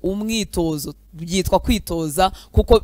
Umwitozo byitwa kwitoza kuko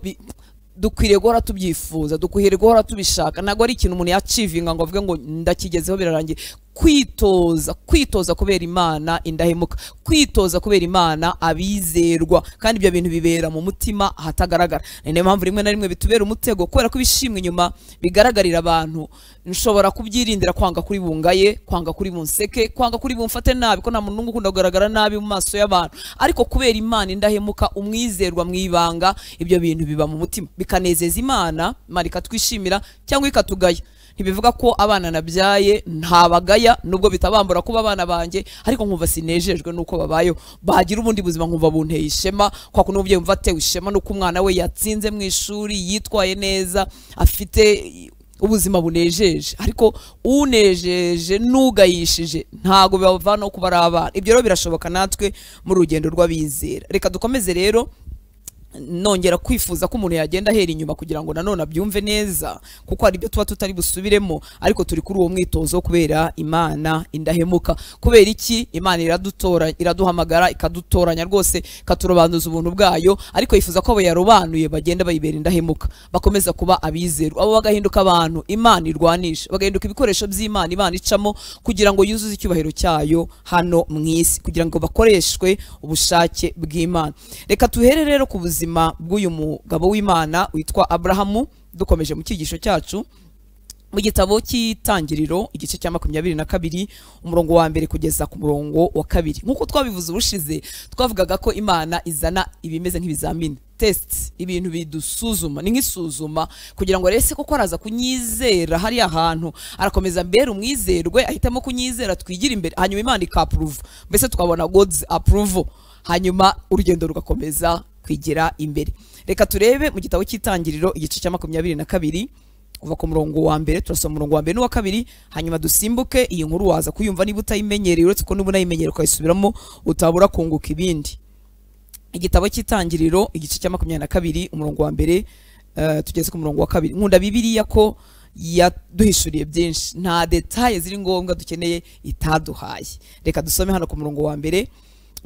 dukwiriye guhora tubyifuza, dukwiriye guhora tubishaka. Ntabwo ari ikintu umuntu yacivinga ngo avuge ngo ndakigezeho birarangiye. Kwitoza, kwitoza kubera Imana indahemuka, kwitoza kubera Imana abizerwa, kandi ibyo bintu bibera mu mutima ahatagaragara. Ni nayo mpamvu rimwe na rimwe bitubera umutego, kubera ko ibishimwa inyuma bigaragarira abantu. Nshobora kubyirindira kwanga kuri bungaye, kwanga kuri bunseke, kwanga kuri bumfate nabi, ko nta muntu n'umwe ukunda kugaragara nabi mu maso y'abantu. Ariko kubera Imana indahemuka, umwizerwa mu ibanga, ibyo bintu biba mu mutima, bikanezeza Imana, Imana ikatwishimira cyangwa ikatugaya. Ntibivuga ko abana nabyaye ntabagaya, nubwo bitabambura kuba abana banjye, ariko nkumva sinejejwe nuko babayeho. Bagira ubundi buzima nkumva bunteye ishema, kwa kuntu umubyeyi yumva atewe ishema nuko umwana we yatsinze mu ishuri, yitwaye neza, afite ubuzima bunejeje. Ariko unejeje n'ugayishije ntago bibavana kuba ari abana. Ibyo rero birashoboka natwe mu rugendo rw'abizera. Reka dukomeze rero, nongera kwifuza ko umuntu yagenda ahera inyuma kugira ngo nanone abyumve neza, kuko hari ibyo tuba tutari busubiremo, ariko turi kuri uwo mwitozo kubera Imana indahemuka. Kubera iki? Imana iradutora, iraduhamagara, ikadutoranya rwose, ikaturobanuza ubuntu bwayo, ariko yifuza ko abo yarobanuye bagenda bayibera indahemuka, bakomeza kuba abizerwa, abo bagahinduka abantu Imana irwanisha, bagahinduka ibikoresho by'Imana Imana icamo kugira ngo yuzuze icyubahiro cyayo hano mu isi, kugira ngo bakoreshwe ubushake bw'Imana. Reka tuhere rero ku buzima bw'uyu mugabo w'Imana witwa Abrahamu. Dukomeje mu cyigisho cyacu mu gitabo cy'Itangiriro igice cya 22 umurongo wa mbere kugeza ku murongo wa 2. Nkuko twabivuze ubushize, twavugaga ko Imana izana ibimeze nk'ibizamini, test, ibintu bidusuzuma, ni nk'isuzuma kugira ngo arese koko araza kunyizera hariya hantu, arakomeza mbere umwizerwe, ahitamo kunyizera twigira imbere, hanyuma Imana ikaapprove, mbese tukabona God's approval, hanyuma urugendo rugakomeza kwigira imbere. Reka turebe mu gitabo cy'Itangiriro igice cya 22 kuva ku murongo wa mbere, turasoma umurongo wa mbere n'uwa kabiri, hanyuma dusimbuke iyi nkuru waza kuyumva niba utayimenyereye, uretse ko niba unayimenyereye ukayisubiramo utabura kunguka ibindi. Igitabo cy'Itangiriro igice cya 22 umurongo wa mbere, tugeze ku murongo wa 2. Nkunda Bibiliya ko yaduhishuriye byinshi, nta details ziri ngombwa dukeneye itaduhaye. Reka dusome hano ku murongo wa mbere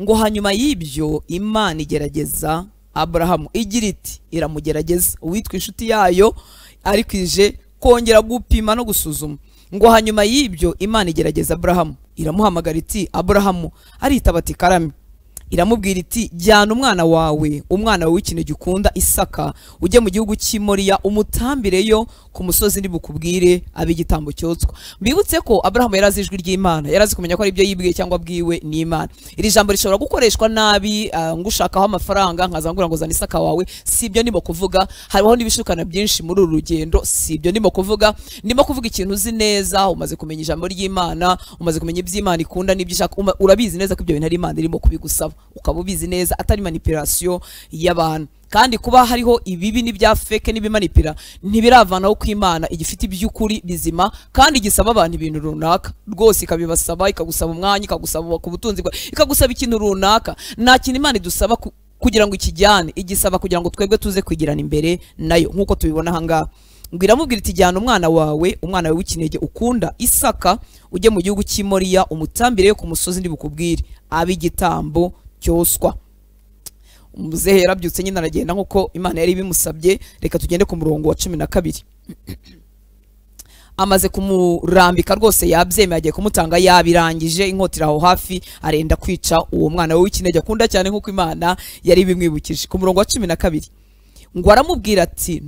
ngo hanyuma y'ibyo Imana igerageza Abrahamu igira iti, iramugerageza uwitwa inshuti yayo, ariko ije kongera gupima no gusuzuma. Ngo hanyuma y'ibyo Imana igerageza Abrahamu, iramuhamagara iti Abrahamu, aritaba ati karame. Iramubwira iti jyana umwana wawe, umwana wawe w'ikinege ukunda Isaka, ujye mu gihugu cy'i Moriya umutambireyo ku musozi ndibukubwire abe igitambo cyotswa. Mbibutse ko Abrahamu yarazi ijwi ry'Imana, yarazi kumenya ko ari ibyo yibwiye cyangwa abwiwe n'Imana. Iri jambo rishobora gukoreshwa nabi, ngushakaho amafaranga nkaza ngura ngo zana Isaka wawe, si ibyo ndimo kuvuga. Hariho n'ibishukana byinshi muri uru rugendo, si ibyo ndimo kuvuga. Ndimo kuvuga ikintu uzi neza, umaze kumenya ijambo ry'Imana, umaze kumenya iby'Imana ikunda n'ibyo ishaka, urabizi neza ko ibyo bintu ari Imana irimo kubigusaba, ukaba ubizi neza atari manipulation y'abantu. Kandi kuba hariho ibibi n'ibya fake n'ibimanipira ntibiravanaho ko Imana igifite iby'ukuri bizima, kandi igisaba abantu ibintu runaka rwose, ikabibasaba, ikagusaba umwanya, ikagusaba ku butunzi, ikagusaba ikintu runaka. Nta kintu Imana idusaba kugira ngo ikijyane, igisaba kugira ngo twebwe tuze kwigirana imbere nayo, nkuko tubibona aha ngaha. Ngo iramubwira iti jyana umwana wawe, umwana wawe w'ikinege ukunda Isaka, ujye mu gihugu cy'i Moriya umutambire ku musozi ndibukubwire abe igitambo cyoswa. Umuzehe yarabyutse nyine aragenda nkuko Imana yari ibimusabye. Reka tugende ku murongo wa 12. Amaze kumurambika rwose yabyemeye, agiye kumutanga, yabirangije, inkota iri aho hafi, arenda kwica uwo mwana we w'ikinege akunda cyane nkuko Imana yari ibimwibukije. Ku murongo wa 12 ngo aramubwira ati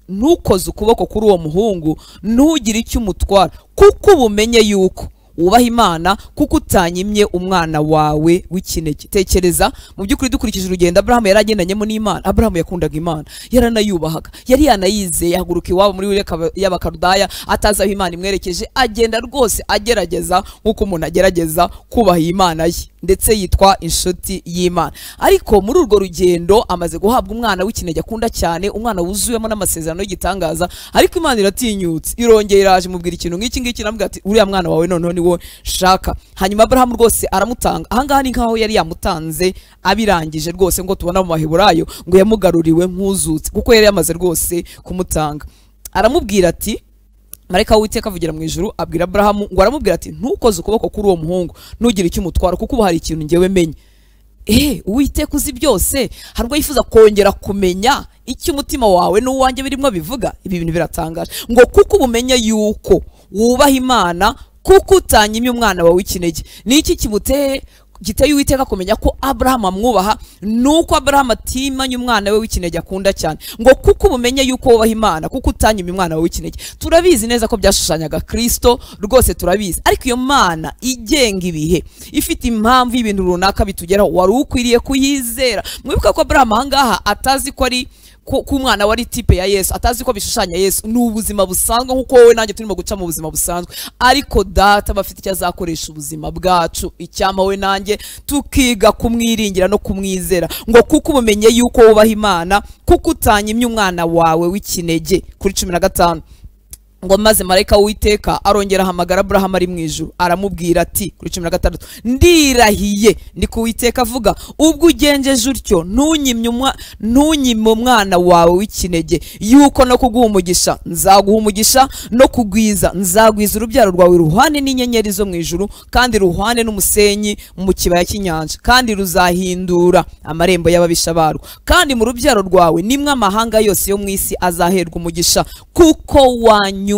ntukoze ukuboko kuri uwo muhungu, ntugire icyo umutwara, kuko ubumenye yuko wubaha Imana, kuko utanyimye umwana wawe w'ikinege. Tekereza mu by'ukuri dukurikije urugendo Abrahamu yaragendanyemo n'Imana. Abrahamu yakundaga Imana, yaranayubahaga, yari yanayizeye, ahaguruka iwabo muri y'Abakaludaya atazi aho Imana imwerekeje, agenda rwose agerageza nk'uko umuntu agerageza kubaha Imana ye, ndetse yitwa inshuti y'Imana. Ariko muri urwo rugendo amaze guhabwa umwana w'ikinege akunda cyane, umwana wuzuyemo n'amasezerano y'igitangaza, ariko Imana iratinyutse, irongera iraje imubwira ikintu nk'iki ngiki, iramubwira ati uriya mwana wawe noneho ni wo shaka. Hanyuma Abrahamu rwose aramutanga. Ahangaha ni nkaho yari yamutanze abirangije rwose, ngo tubona mu Baheburayo ngo yamugaruriwe nk'uzutse, kuko yari yamaze rwose kumutanga. Aramubwira ati, Marayika w'Uwiteka avugira mu ijuru abwira Abrahamu ngo aramubwira ati ntukoze ukuboko kuri uwo muhungu, ntugire icyo umutwara, kuko ubu hari ikintu njyewe menye. Uwiteka uzi byose, hari ubwo yifuza kongera kumenya icyo umutima wawe n'uwanjye birimo bivuga. Ibi bintu biratangaje. Ngo kuko ubumenye yuko wubaha Imana, kuko utanyimye umwana wawe w'ikinege. Niki kimuteye giteye Uwiteka kumenya ko Abraham amwubaha? Nuko Abraham atimanye umwana we w'ikinege akunda cyane. Ngo kuko ubumenye yuko wubaha Imana, kuko utanyimye umwana wawe w'ikinege. Turabizi neza ko byashushanyaga Kristo, rwose turabizi. Ariko iyo Mana igenga ibihe, ifite impamvu y'ibintu runaka bitugeraho, wari ukwiriye kuyizera. Mwibuka ko Abraham ahangaha atazi ko ari ko umwana wari type ya Yesu, atazi ko bishushanya Yesu. Ni ubuzima busanzwe nkuko wowe nanjye turimo guca mu buzima busanzwe, ariko data bafite icyo azakoresha ubuzima bwacu. Icyampa we nanjye tukiga kumwiringira no kumwizera. Ngo kuko ubumenye yuko wubaha Imana, kuko utanyimye umwana wawe w'ikinege. Kuri 15 ngo maze marayika w'Uwiteka arongera ahamagara Abraham ari mu ijuru, aramubwira ati, kuri 16, ndirahiye ni ku Uwiteka avuga, ubwo ugenjeje utyo ntunyime umwana wawe w'ikinege, yuko no kuguha umugisha nzaguha umugisha, no kugwiza nzagwiza urubyaro rwawe ruhwane n'inyenyeri zo mu ijuru, kandi ruhwane n'umusenyi mu kibaya cy'inyanja, kandi ruzahindura amarembo y'ababisha barwo, kandi mu rubyaro rwawe nimwe amahanga yose yo mu isi azaherwa umugisha, kuko wanyumviye.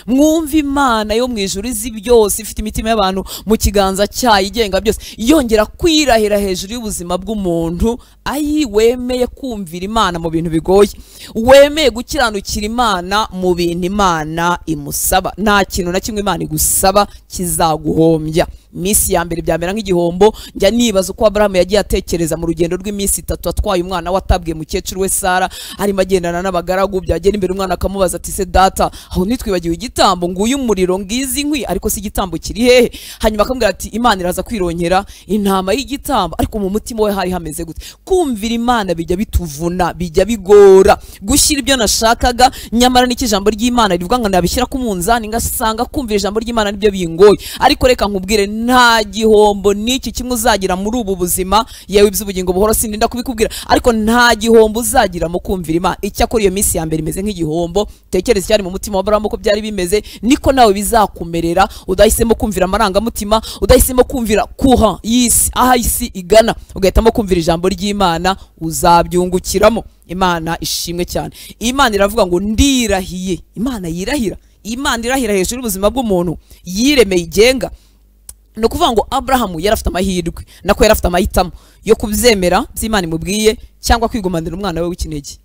Mwumva Imana yo mu ijuru izi byose, ifite imitima y'abantu mu kiganza cyayo, igenga byose, yongera kwirahira hejuru y'ubuzima bw'umuntu. Ayi, wemeye kumvira Imana mu bintu bigoye, wemeye gukiranukira Imana mu bintu Imana imusaba. Nta kintu na kimwe Imana igusaba kizaguhombya. Iminsi ya mbere byamera nk'igihombo. Njya nibaza uko Abraham yagiye atekereza mu rugendo rw'iminsi 3 atwaye umwana we atabwiye mukecuru we Sara, arimo agendana n'abagaragu, byagera imbere umwana akamubaza ati se data, aho ntitwibagiwe igitambo, nguyu umuriro, ngizi inkwi, ariko si igitambo kiri hehe? Hanyuma akamubwira ati Imana iraza kwironkera intama y'igitambo. Ariko mu mutima we hari hameze gute? Kumvira Imana bijya bituvuna, bijya bigora gushyira ibyo nashakaga, nyamara n'iki ijambo ry'Imana rivuga ngo nabishyira ku munzani ngasanga kumvira ijambo ry'Imana nibyo bingoye. Ariko reka nkubwire, nta gihombo n'iki kimwe uzagira muri ubu buzima, yewe iby'ubugingo buhoro sindinda kubikubwira, ariko nta gihombo uzagira mu kumvira Imana. Icyakora iyo minsi ya mbere imeze nk'igihombo. Tekereza cyane mu mutima wa Abraham uko byari bimeze, niko nawe bizakumerera udahisemo kumvira amarangamutima, udahisemo kumvira courant y'isi, aho isi igana, ugahitamo kumvira ijambo ry'Imana, uzabyungukiramo. Imana ishimwe cyane. Imana iravuga ngo ndirahiye. Imana yirahira, Imana irahira hejuru y'ubuzima bw'umuntu yiremeye igenga. No kuvuga ngo Abraham yarafite amahirwe, nako yarafite amahitamo yo kubyemera by'Imana imubwiye, cyangwa kwigumanira umwana we w'ikinege.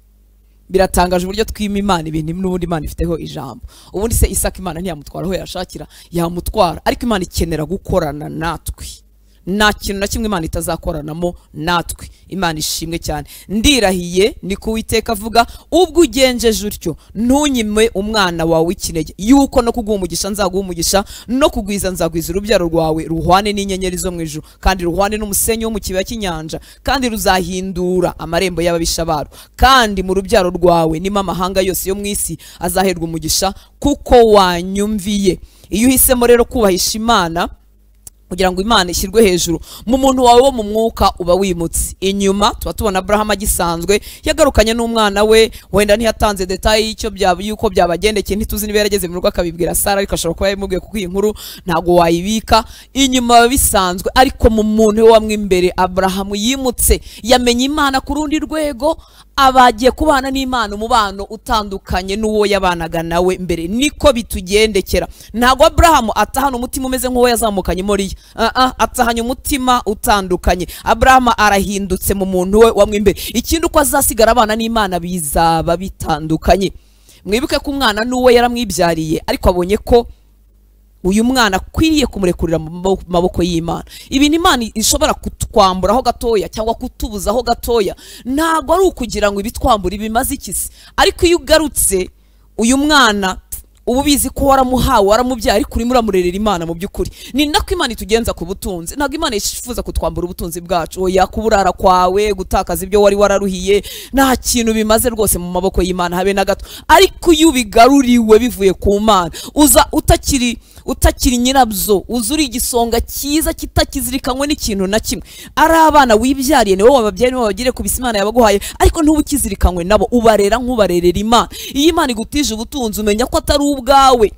Biratangaje uburyo twima Imana ibintu n'ubundi Imana ifiteho ijambo. Ubundi se Isaka Imana ntiyamutwara aho yashakira, yamutwara, ariko Imana ikenera gukorana natwe. Nta kintu na kimwe Imana itazakoranamo natwe. Imana ishimwe cyane. Ndirahiye ni ku Uwiteka avuga, ubwo ugenjeje utyo ntunyime umwana wawe w'ikinege, yuko no kuguha umugisha nzaguha umugisha, no kugwiza nzagwiza urubyaro rwawe ruhwane n'inyenyeri zo mu ijuru, kandi ruhwane n'umusenyi wo mu kibaya cy'inyanja, kandi ruzahindura amarembo y'ababisha barwo, kandi mu rubyaro rwawe nimo amahanga yose yo mu isi azaherwa umugisha, kuko wanyumviye. Iyo uhisemo rero kubahisha Imana kugira ngo Imana ishyirwe hejuru mu muntu wawe wo mu mwuka, uba wimutse inyuma. Tuba tubona Abraham agisanzwe yagarukanye n'umwana we, wenda ntiyatanze detail y'icyo byaba yuko byabagendekeye, ntituzi niba yarageze mu rugo akabibwira Sara, ariko ashobora kuba yabimubwiye kuko iyi nkuru ntago wayibika. Inyuma bisanzwe, ariko mu muntu we wamwe imbere Abraham yimutse, yamenye Imana ku rundi rwego, abagiye kubana n'Imana umubano utandukanye n'uwo yabanaga nawe mbere. Niko bitugendekera. Ntago Abraham atahana umutima umeze nk'uwo yazamukanye Moriya, atahanye umutima utandukanye. Abraham arahindutse mu muntu we wamwe imbere. Ikindi uko azasigara abana n'Imana bizaba bitandukanye. Mwibuke ko umwana n'uwo yaramwibyariye, ariko abonye ko uyu mwana akwiriye kumurekurira mu maboko y'Imana. Ibintu Imana ishobora kutwamburaho gatoya cyangwa kutubuzaho gatoya, ntago ari ukugira ngo ibitwambura ibimaze ikisi. Ariko iyo ugarutse uyu mwana ubu bizi ko waramuhawe, waramubyaye, ariko urimo uramurerera Imana mu by'ukuri. Ni nako Imana itugenza ku butunzi. Ntabwo Imana yifuza kutwambura ubutunzi bwacu. Oya, kuburara kwawe, gutakaza ibyo wari wararuhiye, nta kintu bimaze rwose mu maboko y'Imana habe na gato. Ariko iyo ubigaruriwe bivuye ku Mana, uza utakiri nyirabyo, uza uri igisonga cyiza kitakizirikanywe n'ikintu na kimwe. Ari abana wibyariye, ni wowe wababyaye, ni wowe wabagiriye ku bisi Imana yabaguhaye, ariko ntubukizirikanywe nabo, ubarera nk'ubarerera Imana. Iyo Imana igutije ubutunzi umenya ko atari ubwawe.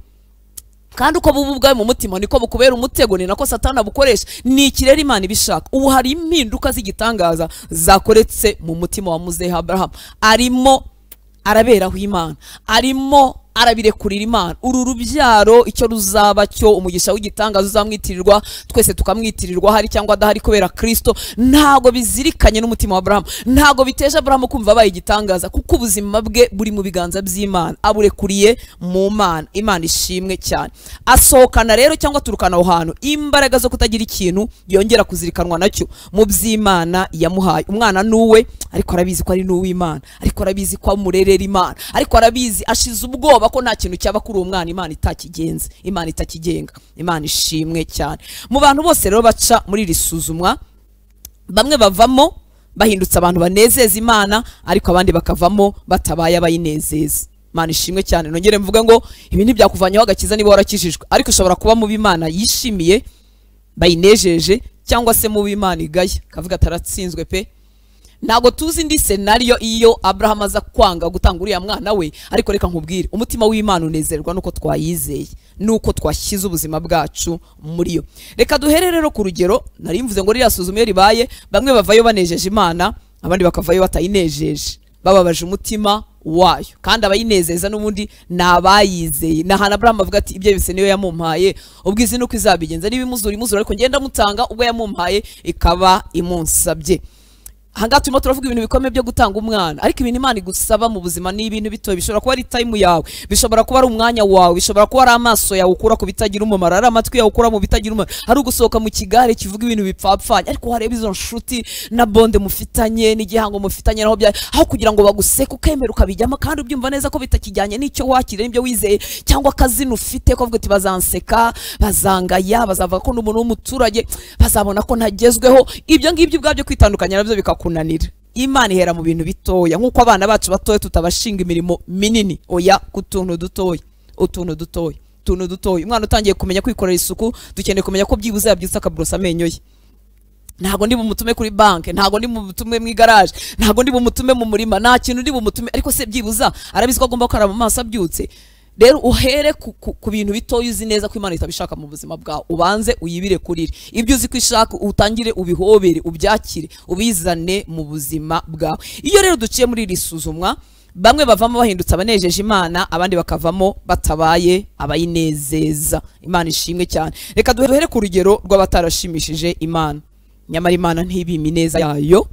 Kandi uko buba ubwawe mu mutima niko bukubera umutego, ni nako Satani abukoresha. Ni iki rero Imana ibishaka? Ubu hari impinduka z'igitangaza zakoretse mu mutima wa muzehe Abraham. Arimo araberaho Imana, arimo arabirekurira Imana. Uru rubyaro icyo ruzaba cyo, umugisha w'igitangaza uzamwitirirwa, twese tukamwitirirwa hari cyangwa adahari kubera Kristo, ntago bizirikanye n'umutima wa Abraham, ntago biteje Abraham kumva abaye igitangaza, kuko ubuzima bwe buri mu biganza by'Imana, aburekuriye mu Mana. Imana ishimwe cyane. Asohokana rero cyangwa aturukana aho hantu imbaraga zo kutagira ikintu yongera kuzirikanwa nacyo mu by'Imana yamuhaye. Umwana nuwe, ariko arabizi ko ari n'uw'Imana, ariko arabizi ko amurerera Imana, ariko arabizi ashize ubwoba ko nta kintu cyaba kuri uwo mwana Imana itakigenza, Imana itakigenga. Imana ishimwe cyane. Mu bantu bose rero baca muri iri suzumwa, bamwe bavamo bahindutse abantu banezeza Imana, ariko abandi bakavamo batabaye abayinezeza. Imana ishimwe cyane. Nongere mvuge ngo ibi ntibyakuvanyeho agakiza niba warakijijwe, ariko ushobora kuba mu b'Imana yishimiye bayinejeje, cyangwa se mu b'Imana igaya kavuga ataratsinzwe pe. Ntago tuzi indi scenario iyo Abraham aza kwanga gutanga uriya mwana we, ariko reka nkubwire, umutima w'Imana unezerwa nuko twayizeye, nuko twashyize ubuzima bwacu muri yo. Reka duhere rero ku rugero nari mvuze ngo ririya suzuma ribaye, bamwe bavayo banejeje Imana, abandi bakavayo batayinejeje, bababaje umutima wayo. Kandi abayinezeza n'ubundi nabayizeye. Nahana Abraham avuga ati ibyo bise niyo yamumpaye, ubwizi nuko izabigenza, niba imuzura imuzura, ariko ngenda mutanga ubwo yamumpaye ikaba imunsabye. Ahangaha turimo turavuga ibintu bikomeye byo gutanga umwana, ariko ibintu Imana igusaba mu buzima ni ibintu bito. Bishobora kuba ari time yawe, bishobora kuba ari umwanya wawe, bishobora kuba ari amaso yawe ukura ku bitagira umumaro, ari amatwi yawe ukura mu bitagira umumaro, ari ugusohoka mu kigare kivuga ibintu bipfapfanye, ariko wareba izo nshuti na bonde mufitanye n'igihango mufitanye naho bya, aho kugira ngo baguseke ukemera ukabijyamo kandi ubyumva neza ko bitakijyanye n'icyo wakiriye n'ibyo wizeye, cyangwa akazina ufite ko avuga ati bazanseka, bazangaya, bazavuga ko n'umuntu w'umuturage, bazabona ko ntagezweho. Ibyo ngibyo ubwabyo kwitandukanya nabyo bikakunanira. Imana ihera mu bintu bitoya, nkuko abana bacu batoya tutabashinga imirimo minini, oya, ku tuntu dutoya, utuntu dutoya, utuntu dutoya. Umwana utangiye kumenya kwikorera isuku, dukeneye kumenya ko byibuze yabyutse akaborosa amenyo ye. Ntago ndi bumutume kuri banke, ntago ndi bumutume mu igaraje, ntago ndi bumutume mu murima, nta kintu ndi bumutume, ariko se byibuza arabizi ko agomba gukaraba mu maso abyutse. Rero uhere ku bintu bitoya uzi neza ko Imana itabishaka mu buzima bwawe, ubanze uyibire kurire ibyo uzi ko ishaka, utangire ubihobere, ubyakire, ubizane mu buzima bwawe. Iyo rero duciye muri iri suzumwa, bamwe bavamo bahindutse abanejeje Imana, abandi bakavamo batabaye abayinezeza. Imana ishimwe cyane. Reka duhere ku rugero rw'abatarashimishije Imana, nyamara Imana ntibima ineza yayo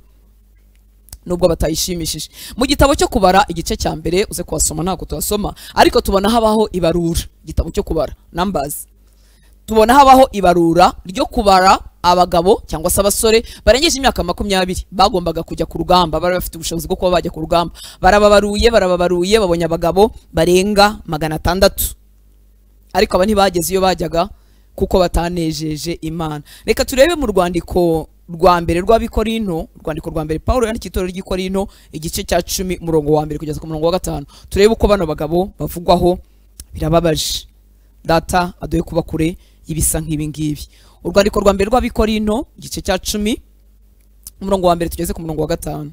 nubwo batayishimishije. Mu gitabo cyo kubara igice cya mbere, uze kuhasoma, ntabwo tuhasoma, ariko tubona habaho ibarura. Igitabo cyo kubara, Numbers, tubona habaho ibarura ryo kubara abagabo cyangwa se abasore barengeje imyaka 20 bagombaga kujya ku rugamba, bari bafite ubushobozi bwo kuba bajya ku rugamba. Barababaruye, babonye abagabo barenga 600, ariko aba ntibageze iyo bajyaga kuko batanejeje Imana. Reka turebe mu rwandiko rwa mbere rw'Abikorinto, urwandiko rwa mbere Paulo yandikiye itorero ry'Ikorinto, igice cya 10 umurongo wa mbere kugeza ku murongo wa 5, turebe uko bano bagabo bavugwaho. Birababaje, data aduhe kuba kure y'ibisa nk'ibi ngibi. Urwandiko rwa mbere rw'Abikorinto igice cya 10 umurongo wa mbere tugeze ku murongo wa 5,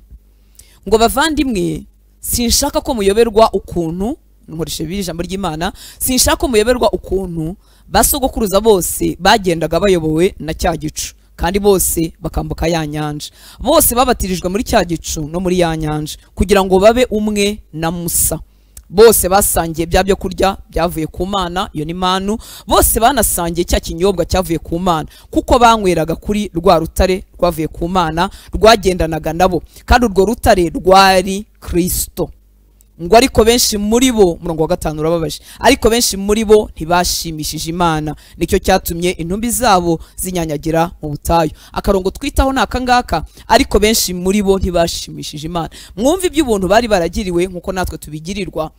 ngo bavandimwe, sinshaka ko muyoberwa ukuntu, nkoreshe biri ijambo ry'Imana, sinshaka ko muyoberwa ukuntu basogokuruza bose bagendaga bayobowe na cya gicu, kandi bose bakambuka ya nyanja. Bose babatirijwe muri cya gicu no muri ya nyanja, kugira ngo babe umwe na Musa. Bose basangiye bya byo kurya byavuye ku Mana, iyo ni manu. Bose banasangiye cya kinyobwa cyavuye ku Mana, kuko banyweraga kuri rwa rutare rwavuye ku Mana rwagendanaga nabo, kandi urwo rutare rwari Kristo. Ngo ariko benshi muri bo, umurongo wa 5 urababaje, ariko benshi muri bo ntibashimishije Imana, nicyo cyatumye intumbi zabo zinyanyagira mu butayu. Akarongo twitaho naka ngaka, ariko benshi muri bo ntibashimishije Imana. Mwumve iby'ubuntu bari baragiriwe nkuko natwe tubigirirwa.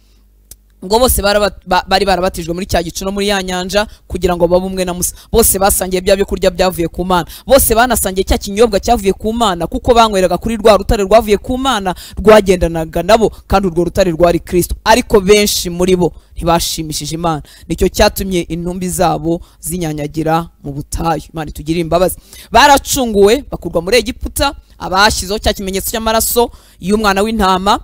Ngo bose bari barabatijwe muri cya gicu no muri ya nyanja, kugira ngo babe umwe na Musa. Bose basangiye bya byo kurya byavuye ku Mana, bose banasangiye cya kinyobwa cyavuye ku Mana, kuko banyweraga kuri rwa rutare rwavuye ku Mana rwagendanaga nabo, kandi urwo rutare rwari Kristo. Ariko benshi muri bo ntibashimishije Imana, nicyo cyatumye intumbi zabo zinyanyagira mu butayu. Imana itugirire imbabazi. Baracunguwe bakurwa muri Egiputa, abashyizeho cya kimenyetso cy'amaraso y'umwana w'intama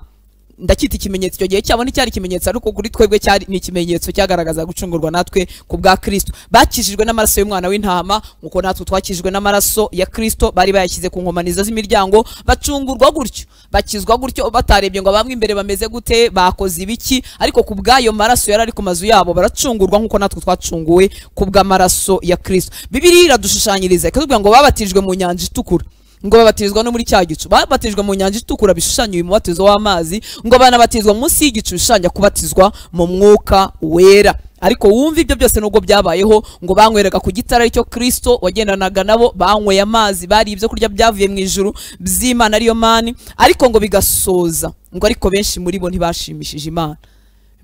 Ndacyita ikimenyetso, icyo gihe cyabo nticyari ikimenyetso, ariko kuri twebwe cyari ni ikimenyetso cyagaragaza gucungurwa natwe ku bwa Kristo. Bakijijwe n'amaraso y'umwana w'intama, nkuko natwe twakijijwe n'amaraso ya Kristo. Bari bayashyize ku nkomanizo z'imiryango, bacungurwa gutyo, bakizwa gutyo, batarebye ngo bamwe imbere bameze gute, bakoze ibiki, ariko ku bw'ayo maraso yari ari ku mazu yabo baracungurwa, nkuko natwe twacunguwe ku bw'amaraso ya Kristo. Bibiliya iradushushanyiriza ikatubwira ngo babatijwe mu nyanja itukura, ngo babatirizwa no muri cya gicu. Babatijwe mu nyanja itukura bishushanya uyu mubatizo w'amazi, ngo banabatizwa munsi y'igicu bishushanya kubatizwa mu mwuka wera. Ariko wumva ibyo byose nubwo byabayeho, ngo banywerega ku gitara aricyo Kristo wagendanaga nabo, banyweye amazi, bari ibyo kurya byavuye mu ijuru by'Imana ariyo mani, ariko ngo bigasoza ngo ariko benshi muri bo ntibashimishije Imana.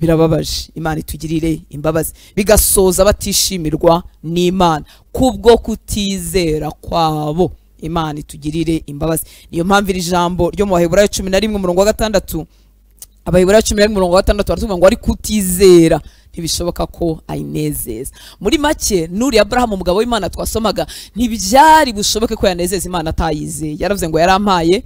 Birababaje, Imana itugirire imbabazi. Bigasoza batishimirwa n'Imana kubwo kutizera kwabo. Imana itugirire imbabazi. Niyo mpamvu iri jambo ryo mu Baheburayo 11 umurongo wa 6, Abaheburayo 11 umurongo wa 6 baratubwira ngo ari kutizera ntibishoboka ko ayinezeza. Muri make, nuri Abraham umugabo w'Imana twasomaga, ntibyari bushoboke ko yanezeza Imana atayizeye. Yaravuze ngo yarampaye,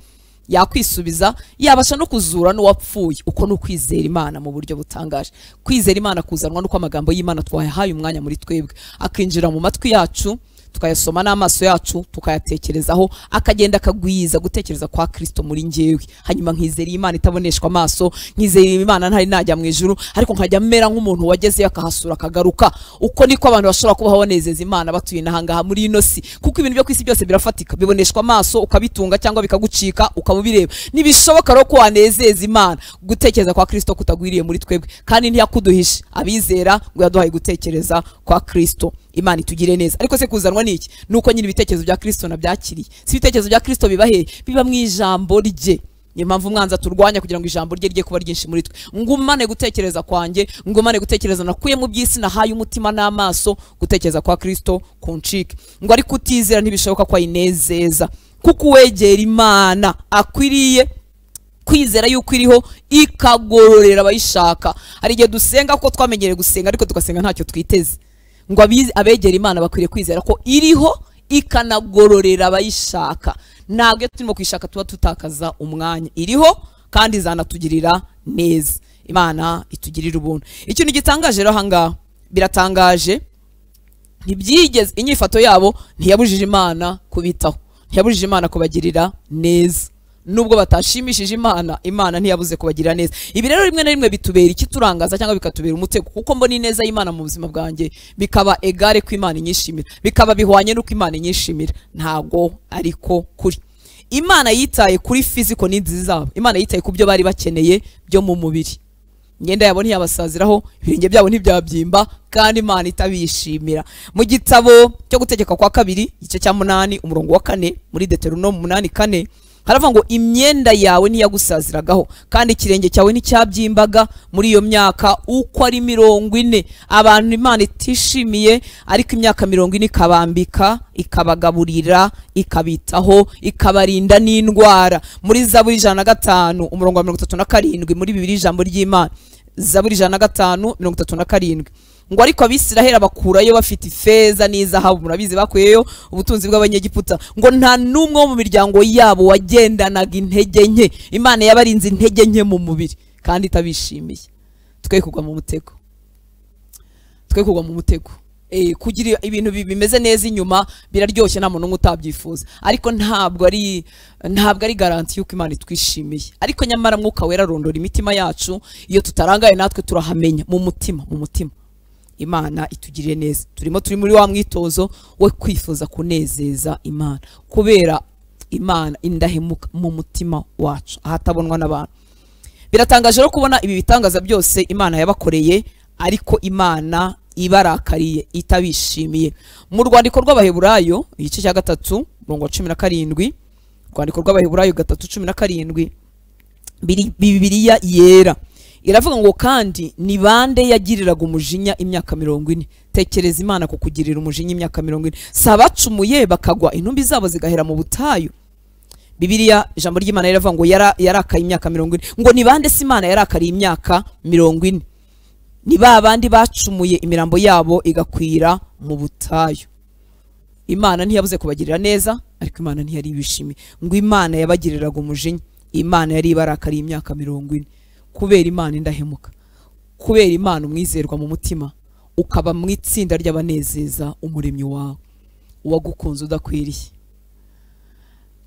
yakwisubiza, yabasha no kuzura n'uwapfuye. Uko ni ukwizera Imana mu buryo butangaje. Kwizera Imana kuzanwa nuko amagambo y'Imana twayahaye umwanya muri twebwe, akinjira mu matwi yacu, tukayasoma n'amaso yacu, tukayatekerezaho, akagenda akagwiza gutekereza kwa Kristo muri njyewe. Hanyuma nkizera Imana itaboneshwa amaso, nkizera Imana ntari najya mu ijuru, ariko nkajya mera nk'umuntu wagezeyo akahasura akagaruka. Uko niko abantu bashobora kubaho banezeza Imana batuye inahangaha muri ino si, kuko ibintu byo ku isi byose birafatika, biboneshwa amaso, ukabitunga cyangwa bikagucika ukabubireba. Ntibishoboka rero ko wanezeza Imana gutekereza kwa Kristo kutagwiriye muri twebwe, kandi ntiyakuduhishe abizera ngo yaduhaye gutekereza kwa Kristo. Imana itugire neza. Ariko se kuzanwa niki? Nuko nyine ibitekerezo bya Kristo nabyakiriye. Si ibitekerezo bya Kristo biba he? Biba mu ijambo rye. Niyo mpamvu umwanzi aturwanya kugira ngo ijambo rye rye kuba ryinshi muri twe. Ngumane gutekereza kwanjye, ngumane gutekereza nakuye mu by'isi, nahaye umutima n'amaso, gutekereza kwa Kristo kuncike. Ngo ariko utizera ntibishoboka ko ayinezeza, kuko uwegera Imana akwiriye kwizera yuko iriho, ikagororera abayishaka. Hari igihe dusenga kuko twamenyereye gusenga, ariko tugasenga ntacyo twiteze. Ngo abegera Imana bakwiriye kwizera ko iriho, ikanagororera abayishaka. Ntabwo iyo turimo kuyishaka tuba tutakaza umwanya. Iriho kandi izanatugirira neza. Imana itugirira ubuntu. Ikintu gitangaje rero ahangaha, biratangaje, ntibyigeze inyifato yabo ntiyabujije Imana kubitaho, ntiyabujije Imana kubagirira neza. Nubwo batashimishije Imana, Imana ntiyabuze kubagirira neza. Ibi rero rimwe na rimwe bitubera ikiturangaza cyangwa bikatubera umutego, kuko mbona ineza y'Imana mu buzima bwanjye bikaba egare ko Imana inyishimira, bikaba bihwanye n'uko Imana inyishimira. Ntago ariko kuri. Imana yitaye kuri physical needs zabo, Imana yitaye ku byo bari bakeneye byo mu mubiri. Imyenda yabo ntiyabasaziraho, ibirenge byabo ntibyabyimba, kandi Imana itabishimira. Mu gitabo cyo gutegeka kwa kabiri, igice cya 8 umurongo wa 4, muri Deuteronomy 8:4, haravuga ngo imyenda yawe ntiyagusaziragaho, kandi ikirenge cyawe nticyabyimbaga muri iyo myaka uko ari 40. Abantu Imana itishimiye, ariko imyaka 40 ikabambika, ikabagaburira, ikabitaho, ikabarinda n'indwara. Muri Zaburi 105 umurongo wa 37, muri Bibiliya ijambo ry'Imana, Zaburi 105 37, ngo ariko Abisiraheli bakurayo bafite ifeza n'izahabu. Murabizi bakuyeyo ubutunzi bw'abanyegiputa. Ngo nta n'umwe wo mu miryango yabo wagendanaga intege nke. Imana yabarinze intege nke mu mubiri kandi itabishimiye. Twe kugwa mu mutego, twe kugwa mu mutego. Kugira ibintu bimeze neza inyuma biraryoshye, nta muntu utabyifuza, ariko ntabwo ari garanti yuko Imana itwishimiye. Ariko nyamara Mwuka Wera arondora imitima yacu, iyo tutarangaye natwe turahamenya mu mutima, mu mutima. Imana itugirire neza. Turimo turi muri wa mwitozo we kwifuza kunezeza Imana, kubera Imana indahemuka mu mutima wacu ahatabonwa n'abantu. Biratangaje rero kubona ibi bitangaza byose Imana yabakoreye, ariko Imana ibarakariye, itabishimiye. Mu rwandiko rw'Abaheburayo igice cya 3 umurongo wa 17, rwandiko rw'Abaheburayo 3:17, Bibiliya yera iravuga ngo kandi ni bande yagiriraga umujinya imyaka 40. Tekereza Imana kukugirira umujinya imyaka 40. Sabacumuye bakagwa, intumbi zabo zigahera mu butayu. Bibiliya ijambo ry'Imana riravuga ngo yarakaye imyaka 40. Ngo ni bande se Imana yarakariye imyaka 40? Ni ba bandi bacumuye imirambo yabo igakwira mu butayu. Imana ntiyabuze kubagirira neza, ariko Imana ntiyari ibishimiye. Ngo Imana yabagiriraga umujinya, Imana yari ibarakariye imyaka 40. Kubera Imana indahemuka, kubera Imana umwizerwa mu mutima, ukaba mu itsinda ry'abanezeza umuremyi wawe, uwagukunze udakwiriye,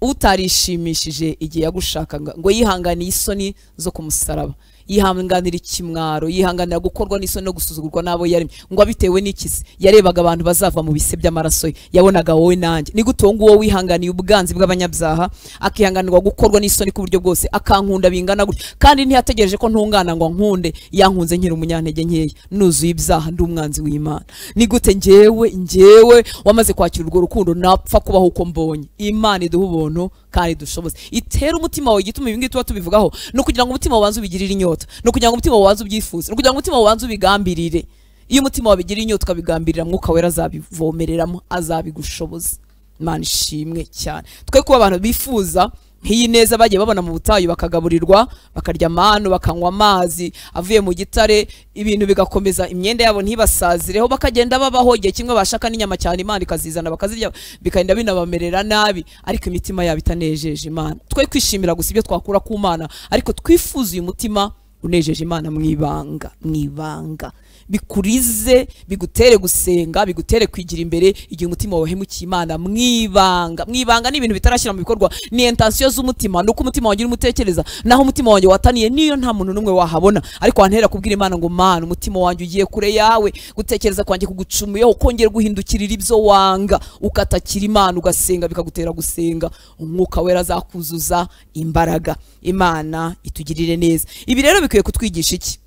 utarishimishije igihe yagushakaga, ngo yihanganiye isoni zo kumusaraba, yihanganira ikimwaro, yihanganira gukorwa n'isoni no gusuzugurwa n'abo yaremye, ngo abitewe n'ikisi yarebaga abantu bazava mu bise by'amaraso ye, yabonaga wowe nanjye. Ni gute uwo nguwo wihanganiye ubwanzi bw'abanyabyaha, akihanganirwa gukorwa n'isoni ku buryo bwose, akankunda bingana gutya, kandi ntiyategereje ko ntungana ngo nkunde, yankunze nkiri umunyantege nkeya, nuzuye ibyaha, ndi umwanzi w'Imana. Ni gute njyewe wamaze kwakira urwo rukundo napfa kubaho uko mbonye? Imana iduha ubuntu kandi dushoboze, itera umutima wawe. Igituma ibi ngibi tuba tubivugaho ni ukugira ngo umutima wabanze ubigirire inyota, ni ukugira ngo umutima wabanze ubyifuze, ni ukugira ngo umutima wabanze ubigambirire. Iyo umutima wabigirira inyota ukabigambirira, Mwuka Wera azabivomereramo, azabigushoboza. Imana ishimwe cyane. Twe kuba abantu bifuza nk'iyi neza bagiye babona mu butayu, bakagaburirwa, bakarya amanu, bakanywa amazi avuye mu gitare, ibintu bigakomeza, imyenda yabo ntibasazireho, bakagenda babaho. Igihe kimwe bashaka n'inyama cyane, Imana ikazizana bakazirya, bikagenda binabamerera nabi, ariko imitima yabo itanejeje Imana. Twe kwishimira gusa ibyo twakura ku Mana, ariko twifuza uyu mutima unejeje Imana mu ibanga, mu ibanga. Bikurize, bigutere gusenga, bigutere kwigira imbere igihe umutima wahemukiye Imana mu ibanga. Mu ibanga ni ibintu bitarashyira mu bikorwa, ni intention z'umutima, nuko umutima wanjye urimo utekereza, naho umutima wanjye wataniye niyo nta muntu n'umwe wahabona, ariko wantera kubwira Imana ngo Mana, umutima wanjye ugiye kure yawe, gutekereza kwanjye kugucumuyeho, kongera guhindukirira ibyo wanga, ukatakira Imana, ugasenga, bikagutera gusenga. Umwuka Wera azakuzuza imbaraga. Imana itugirire neza. Ibi rero bikwiye kutwigisha iki?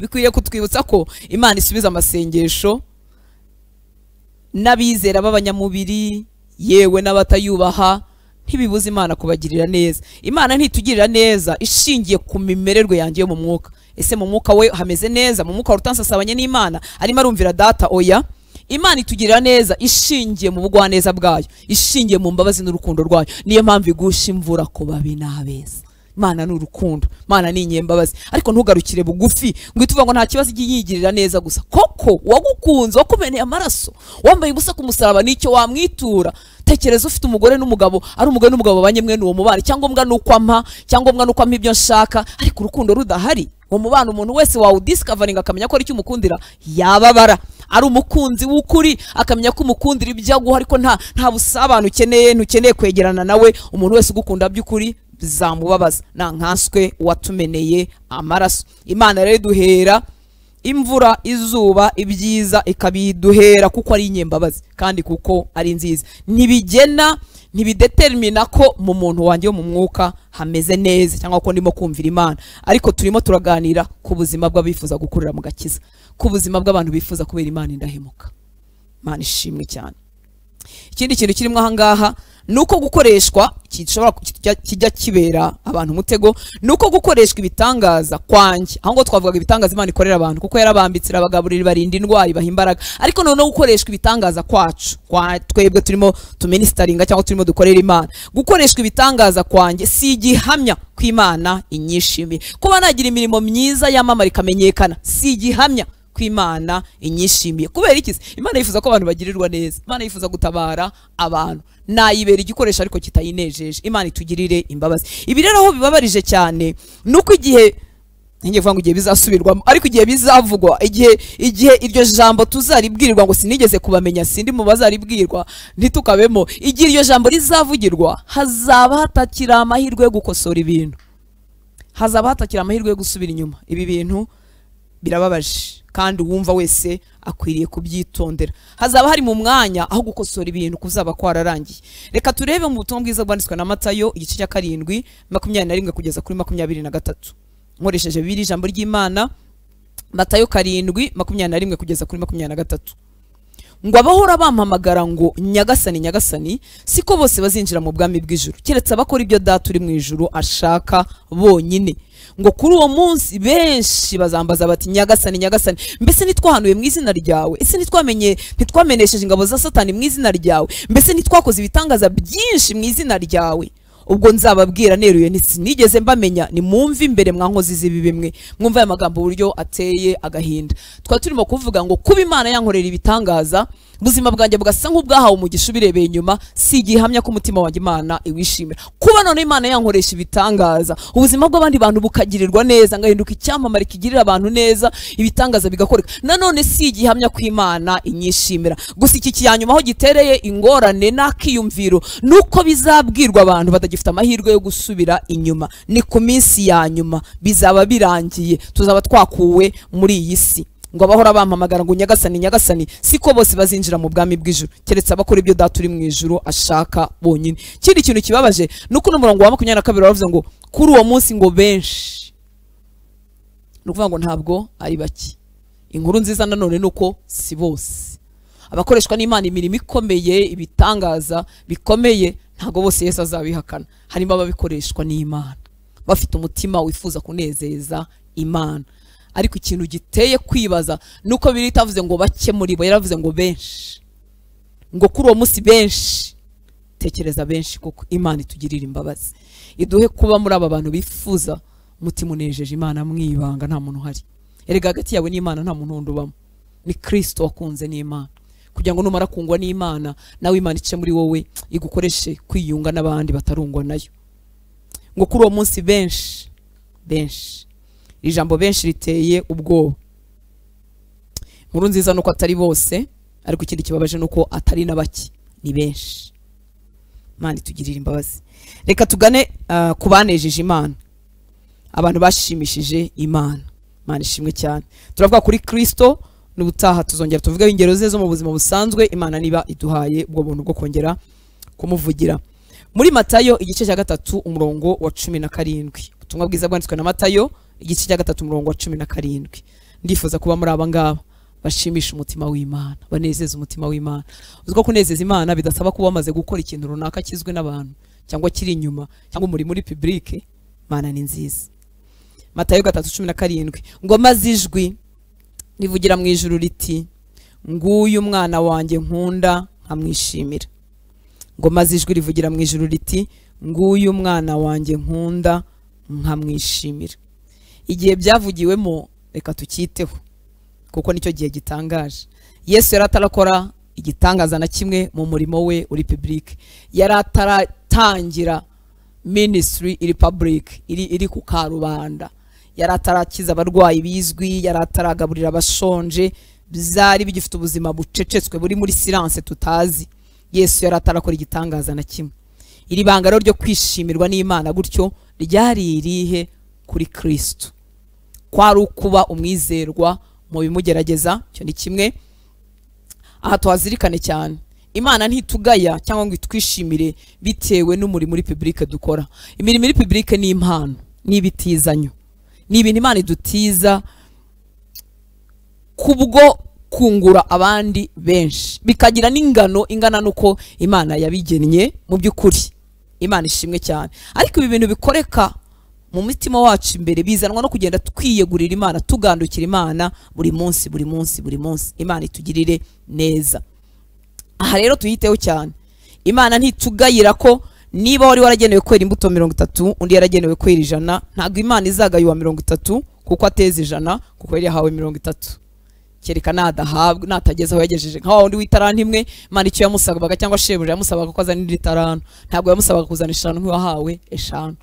Bikwiriye kutwibutsa ko Imana isubiza amasengesho n'abizera b'abanyamubiri, yewe n'abatayubaha, ntibibuza Imana kubagirira neza. Imana ntitugirira neza ishingiye ku mimererwe yanjye yo mu mwuka. Ese mu mwuka we hameze neza? Mu mwuka Hortense asabanye n'Imana, arimo arumvira Data? Oya. Imana itugirira neza ishingiye mu bugwaneza bwayo, ishingiye mu mbabazi n'urukundo rwayo. Niyo mpamvu igusha imvura ku babi n'abeza. Imana ni urukundo, Imana ni inyembabazi. Ariko ntugarukire bugufi ngo uhite uvuga ngo nta kibazo, ijye yigirira neza gusa. Koko wagukunze, wakumeneye amaraso, wambaye ubusa ku musaraba, nicyo wamwitura? Tekereza ufite umugore n'umugabo, ari umugore n'umugabo babanye mwene uwo mubano, icyangombwa ni uko ampa, icyangombwa ni uko ampa ibyo nshaka, ariko urukundo rudahari. Uwo mubano umuntu wese wawudiscoveringa akamenya ko ari icyo umukundira yababara. Ari umukunzi w'ukuri akamenya ko umukundira ibyo aguha, ariko nta busabane ukeneye, ntukeneye kwegerana nawe, umuntu wese ugukunda by'ukuri bizamubabaza, nta nkanswe watumeneye amaraso. Imana rero iduhera imvura, izuba, ibyiza, ikabiduhera kuko ari inyembabazi kandi kuko ari nziza. Ntibigena, ntibidetermina ko mu muntu wanjye wo mu mwuka hameze neza cyangwa ko ndimo kumvira Imana. Ariko turimo turaganira ku buzima bw'abifuza gukurira mu gakiza, ku buzima bw'abantu bifuza kubera Imana indahemuka. Imana ishimwe cyane. Ikindi kintu kirimo aha ngaha ni uko gukoreshwa gishobora kijya kibera abantu umutego, ni uko gukoreshwa ibitangaza kwanjye, aho ngo twavugaga ibitangaza Imana ikorera abantu, kuko yarabambitse, irabagaburira, ibarinda indwara, ibaha imbaraga, ariko noneho gukoreshwa ibitangaza kwacu, kwa twebwe turimo tuministeringa cyangwa turimo dukorera Imana, gukoreshwa ibitangaza kwanjye si igihamya ko Imana inyishimiye. Kuba nagira imirimo myiza yamamara ikamenyekana si igihamya ko Imana inyishimiye. Kubera iki se? Imana yifuza ko abantu bagirirwa neza, Imana yifuza gutabara abantu, nayibera igikoresho ariko kitayinejeje. Imana itugirire imbabazi. Ibi rero aho bibabarije cyane ni uko igihe, ngiye kuvuga ngo igihe bizasubirwamo, ariko igihe bizavugwa, igihe iryo jambo tuzaribwirwa ngo sinigeze kubamenya, sindi mu bazaribwirwa, ntitukabemo, igihe iryo jambo rizavugirwa hazaba hatakiri amahirwe yo gukosora ibintu, hazaba hatakiri amahirwe yo gusubira inyuma. Ibi bintu birababaje kandi uwumva wese akwiriye kubyitondera. Hazaba hari mu mwanya aho gukosora ibintu kuzaba kwararangiye. Reka turebe mu butumwa bwiza bwanditswe na Matayo, igice cya 7, 21 kugeza kuri 23, nkoresheje Bibiliya ijambo ry'Imana. Matayo 7, 21 kugeza kuri 23, ngo abahora bampamagara ngo Nyagasani, Nyagasani, siko bose bazinjira mu bwami bw'ijuru, keretse abakora ibyo Data uri mu ijuru ashaka bonyine. Ngo kuri uwo munsi benshi bazambaza bati Nyagasani, Nyagasani, mbese ntitwahanuye mu izina ryawe? Ese ntitwamenye, ntitwamenesheje ingabo za Satani mu izina ryawe? Mbese ntitwakoze ibitangaza byinshi mu izina ryawe? Ubwo nzababwira neruye nti sinigeze mbamenya, nimwumve imbere mwa nkozi z'ibibi mwe. Mwumve aya magambo uburyo ateye agahinda. Twari turimo kuvuga ngo kuba Imana yankorera ibitangaza ubuzima bwanjye bugasa nk'ubwahawe umugisha ubirebeye inyuma, si igihamya ko umutima wanjye Imana iwishimira. Kuba none Imana yankoresha ibitangaza, ubuzima bw'abandi bantu bukagirirwa neza, ngahinduka icyamamare kigirira abantu neza, ibitangaza bigakoreka, nanone si igihamya ko Imana inyishimira. Gusa iki kiyanyuma aho gitereye ingorane n'akiyumviro nuko bizabwirwa abantu batagifite amahirwe yo gusubira inyuma. Ni ku minsi ya nyuma bizaba birangiye, tuzaba twakuwe muri iyi si. Ngo abahora bampamagara ngo nyagasani nyagasani, siko bose bazinjira mu bwami bw'ijuru, keretse abakora ibyo Data uri mu ijuru ashaka bonyine. Ikindi kintu kibabaje nuko n'umurongo wa 22 baravuze ngo kuri uwo munsi ngo benshi, ni ukuvuga ngo ntabwo ari bake. Inkuru nziza nanone nuko si bose abakoreshwa n'Imana imirimo ikomeye, ibitangaza bikomeye, ntabwo bose Yesu azabihakana. Harimo ababikoreshwa n'Imana bafite umutima wifuza kunezeza Imana. Ariko ikintu giteye kwibaza nuko biri itavuze ngo bake muri bo, yaravuze ngo benshi, ngo kuri uwo munsi benshi. Tekereza benshi kuko Imana itugirira imbabazi, iduhe kuba muri aba bantu bifuza umutima unejeje Imana mwibanga, nta muntu uhari. Erega hagati yawe n'Imana nta muntu wundi ubamo, ni Kristo wakunze n'Imana, kugira ngo numara kungwa n'Imana nawe Imana ice muri wowe igukoreshe kwiyunga n'abandi batarungwa nayo. Ngo kuri uwo munsi benshi benshi. Ijambo benshi riteye ubwoba. Inkuru nziza nuko atari bose, ariko ikindi kibabaje nuko atari na bake, ni benshi. Imana itugirira imbabazi. Reka tugane ku banejeje Imana, abantu bashimishije Imana. Imana ishimwe cyane. Turavuga kuri Kristo, n'ubutaha tuzongera tuvuge ingero ze zo mu buzima busanzwe, Imana niba iduhaye ubwo buntu bwo kongera kumuvugira. Muri Matayo igice cya 3 umurongo wa 17. Ubutumwa bwiza bwanditswe na Matayo igice cya 3 umurongo wa 17. Ndifuza kuba muri aba ngaba bashimisha umutima w'Imana, banezeza umutima w'Imana. Uziko kunezeza Imana bidasaba kuba wamaze gukora ikintu runaka kizwe n'abantu cyangwa kiri inyuma cyangwa muri public. Imana ni nziza. Matayo 3:17 ngo maze ijwi rivugira mu ijuru riti nguyu umwana wanjye nkunda nkamwishimira. Ngo maze ijwi rivugira mu ijuru riti nguyu umwana wanjye nkunda nkamwishimira. Igihe byavugiwemo reka tukiteho kuko nicyo gihe gitangaje. Yesu yari atarakora igitangaza na kimwe mu murimo we uri public, yari ataratangira ministry iri public, iri ku karubanda, yari atarakiza abarwayi bizwi, yari ataragaburira abashonje, byari bigifite ubuzima bucecetswe buri muri silence tutazi. Yesu yari atarakora igitangaza na kimwe. Iri banga rero ryo kwishimirwa n'Imana gutyo ryari irihe kuri Kristo? Kwari ukuba umwizerwa mu bimugerageza, cyo ni kimwe. Aha twazirikane cyane, Imana ntitugaya cyangwa ngo itwishimire bitewe n'umurimo muri public dukora. Imirimo muri public ni impano, ni ibitizanyo, ni ibintu Imana idutiza kubwo kungura abandi benshi, bikagira n'ingano ingana nuko Imana yabigennye. Mu by'ukuri Imana ishimwe cyane. Ariko ibi bintu bikoreka mu mutima wacu imbere bizanwa no kugenda twiyegurira Imana, tugandukira Imana buri munsi buri munsi buri munsi. Imana itugirire neza. Aha rero tuyiteho cyane. Imana ntitugayira ko niba wari waragenewe kwera imbuto 30 undi yaragenewe kwera 100, ntabwo Imana izagayuwa 30 kuko ateze 100, kuko yari yahawe 30. Kereka nadahabwa, natageza aho yagejeje. Nka wundi w'itaranta imwe, Imana icyo yamusabaga cyangwa shebuja yamusabaga ko azana indi taranta, ntabwo yamusabaga kuzana 5 nk'uwahawe 5.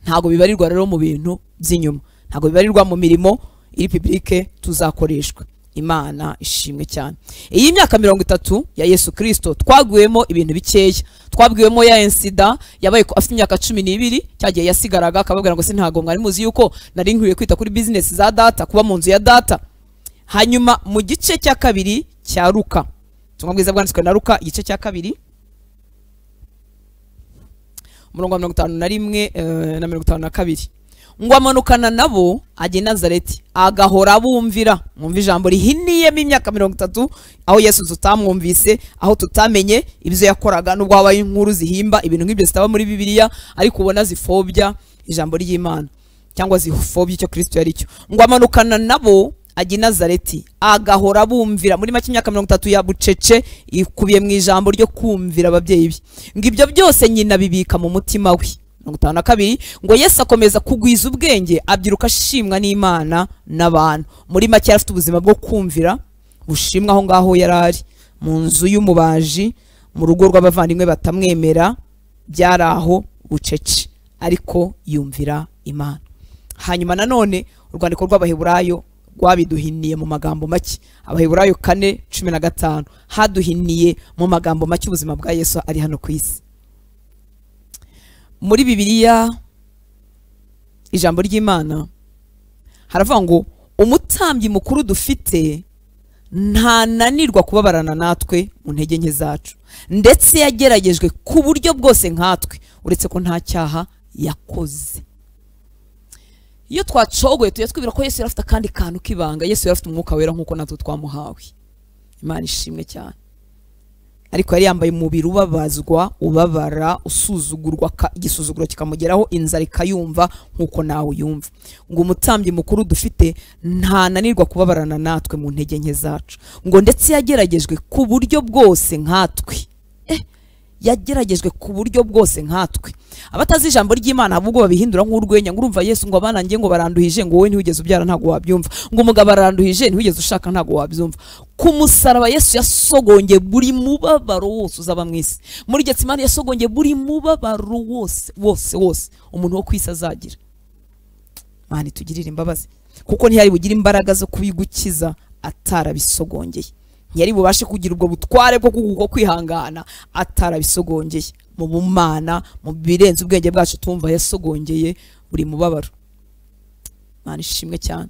Ntabwo bibarirwa rero mu bintu by'inyuma, ntabwo bibarirwa mu mirimo iri public tuzakoreshwa. Imana ishimwe cyane. Iyi myaka 30 ya Yesu Kristo twaguyemo ibintu bikeya. Twabwiwemo ya insida yabaye afite imyaka 12, cyagiye yasigaraga akababwira ngo sintago mwari muzi yuko nari nkwiye kwita kuri business za data, kuba mu nzu ya data. Hanyuma mu gice cya 2 cya Luka, ubutumwa bwiza bwanditswe na Luka igice cya 2 umurongo wa 51 na 52, ngo amanukana nabo ajya i Nazareti agahora bumvira. Mwumva ijambo rihiniyemo imyaka 30, aho Yesu tutamwumvise, aho tutamenye ibyo yakoraga, nubwo habaye inkuru zihimba ibintu nk'ibyo zitaba muri Bibiliya, ariko ubona zifobya ijambo ry'Imana cyangwa zifobya icyo Kristo yari cyo. Ngo amanukana nabo ajya i Nazareti agahora bumvira. Muri make imyaka 30 ya bucece ikubiye mu ijambo ryo kumvira ababyeyi be. Ngo ibyo byose nyina bibika mu mutima we. 52 ngo Yesu akomeza kugwiza ubwenge, abyiruka ashimwa n'Imana n'abantu. Muri make afite ubuzima bwo kumvira bushimwa aho ngaho yarari. mu nzu y'umubaji, mu rugo rw'abavandimwe batamwemera, byari aho bucece, ariko yumvira Imana. Hanyuma nanone urwandiko rw'Abaheburayo rwabiduhiniye mu magambo make. Abaheburayo 4:15 haduhiniye mu magambo make ubuzima bwa Yesu ari hano ku isi. Muri Bibiliya ijambo ry'Imana haravuga ngo umutambyi mukuru dufite ntananirwa kubabarana natwe mu ntege nke zacu, ndetse yageragejwe ku buryo bwose nkatwe, uretse ko nta cyaha yakoze. Iyo twacogoye tujya twibwira ko Yesu yari afite akandi kantu k'ibanga. Yesu yari afite umwuka wera nk'uko natwe twamuhawe. Imana ishimwe cyane. Ariko yari yambaye umubiri ubabazwa, ubabara, usuzugurwa, igisuzuguro kikamugeraho, inzara ikayumva nk'uko nawe uyumva. Ngo umutambyi mukuru dufite ntananirwa kubabarana natwe mu ntege nke zacu, ngo ndetse yageragejwe ku buryo bwose nkatwe. Yageragejwe ku buryo bwose nkatwe. Abatazi ijambo ry'Imana ahubwo babihindura nk'urwenya, ngo urumva Yesu ngo abana ngiye ngo baranduhije, ngo wowe ntiwigeze ubyara ntago wabyumva, ngo umugabo aranduhije ntiwigeze ushaka ntago wabyumva. Ku musaraba Yesu yasogongeye buri mubabaro wose uzaba mu isi. Muri Getsemani yasogongeye buri mubabaro wose wose wose umuntu wo ku isi azagira. Imana itugirire imbabazi, kuko ntiyari bugire imbaraga zo kubigukiza atarabisogongeye. Ntiyari bubashe kugira ubwo butware bwo kuguko kwihangana atarabisogongeye. Mu bumana, mu birenze ubwenge bwacu tumva, yasogongeye buri mubabaro. Imana ishimwe cyane.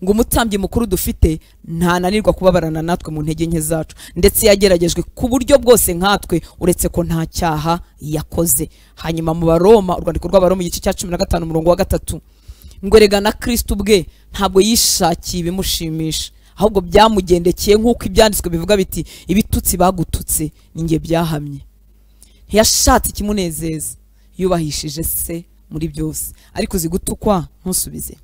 Ngo umutambyi mukuru dufite ntananirwa kubabarana natwe mu ntege nke zacu, ndetse yageragejwe ku buryo bwose nkatwe, uretse ko nta cyaha yakoze. Hanyuma mu Baroma, urwandiko rw'Abaroma igice cya 15 umurongo wa 3, ngo erega na Kristo ubwe ntabwo yishakiye ibimushimisha, ahubwo byamugendekeye nk'uko ibyanditswe bivuga biti ibitutsi bagututse ninjye byahamye. Ntiyashatse ikimunezeza, yubahishije se muri byose. Ariko uzi gutukwa ntusubize,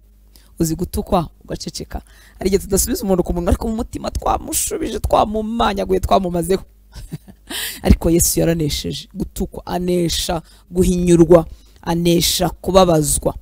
uzi gutukwa ugaceceka. Hari igihe tudasubiza umuntu ku munwa, ariko mu mutima twamushubije, twamumanyaguye, twamumazeho. Ariko Yesu yaranesheje gutukwa, anesha guhinyurwa, anesha kubabazwa.